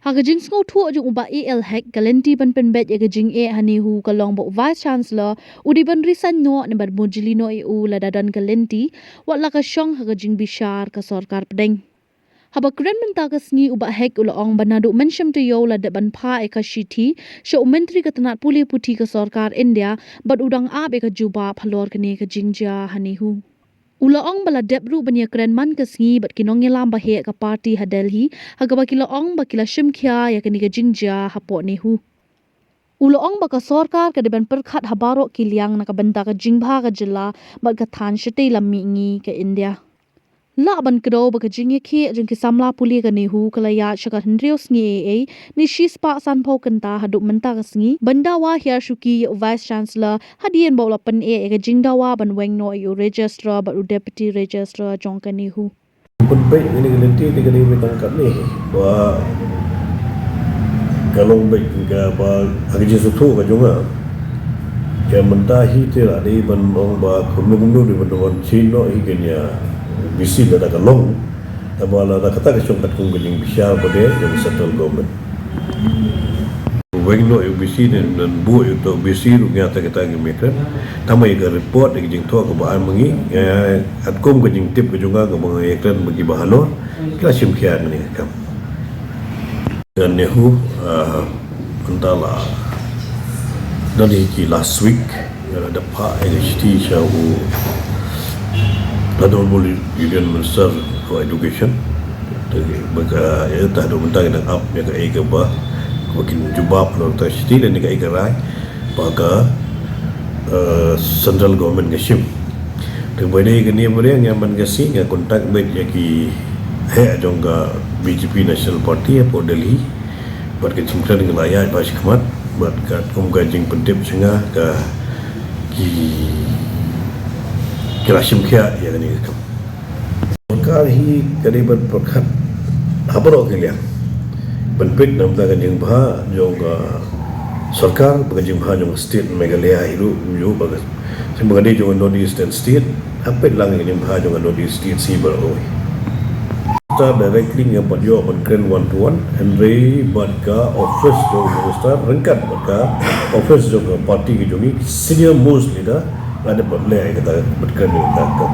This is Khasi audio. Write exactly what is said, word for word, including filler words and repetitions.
Ha ka jingsngewthuh jong u Bah A L Hek, ka lynti ban pynbeit ïa ka jingeh ha NEHU ka long ba u Vice Chancellor u dei ban resign noh ne ban mujli noh ïa u lada don ka lynti, wat la ka shong ha ka jingbishar ka sorkar pdeng. Haba kren mynta ka sngi u Bah Hek u la ong ba naduh mynshem taïew la dep ban phah ïa ka shithi sha u Myntri ka tnat pule puthi ka sorkar India bad u dang ap ïa ka jubab halor kane ka jingjia ha NEHU. U la ong ba la dep ruh ban ïakren man ka sngi bad ki nongïalam baheh ka party ha Delhi, ha kaba ki la ong ba ki la shim khia ïa kane ka jingjia hapoh NEHU. U la ong ba ka sorkar ka dei ban pyrkhat ha baroh ki liang na ka bynta ka jingbha ka jylla bad ka thaiñ shatei lam mihngi ka India. Lah ban kdew ba ka jingïakhih jong ki samla pule ka NEHU ka la ïaid sha ka hynriew sngi eiei, ne shispah sanphew kynta haduh mynta ka sngi, ban dawa hiar shuki ïa u Vice Chancellor hadien ba u la pyneh ïa ka jingdawa ban weng noh ïa u Registrar bad u Deputy Registrar jong ka NEHU. Pynbeit ïa kane ka lynti te ka dei beit tang katne ba ka long beit ka ba ha ka jingsngewthuh ka jong nga. Ka mynta hi te la dei ban ong ba kumno kumno dei ban wan sien noh hi kane ïa bisi lada ka long. Tangba lada kata ka shong katkum ka jingbishar ba dei jong central government. Weng noh ïa u bisi ne, ne buh ïa uto u bisi ruh ngi ïa kata ngi ïakren. Tangba ïa ka report ïa ka jingthoh kaba ai ma ngi, eh, katkum ka jingtip ka jong nga kaba nga ïakren bad kiba halor, ki la shim khia ïa kane ka kam. Ka NEHU, ah, mynta la don hi ki last week, ïa la dep phah ïa ka shithi sha u Honorable Union Minister for Education. Te ba ka, ïa, te haduh mynta ki dang ap ïa kaei kaba, kaba kin jubab halor kata ka shithi lane kaei ka rai ba ka, eh, central government ka shim. Te ba dei kane ba dei nga man ka sngi nga contact beit ïa ki heh jong ka B J P National Party hapoh Delhi. Bad ka jingkren ka la ïaid bha shakhmat bad katkum ka jingpyntip sha nga ka ki, ki la shim khia ïa kane ka kam. Sorkar hi ka dei ban pyrkhat ha baroh ki liang ban peit na bynta ka jingbha jong ka sorkar bad ka jingbha jong ka state Meghalaya hi ruh, kumjuh ba ka, shisha ba ka dei jong ka North Eastern State, hap peit lang ïa ka jingbha jong ka North East State hi baroh kawei. Minister directly ngam pat ïoh ban kren one to one, hynrei bad ka office jong u Minister ryngkat bad ka office jong ka party ka jong ngi, senior most leader la dep ban leh ïa kata, ban kren ïa kata ka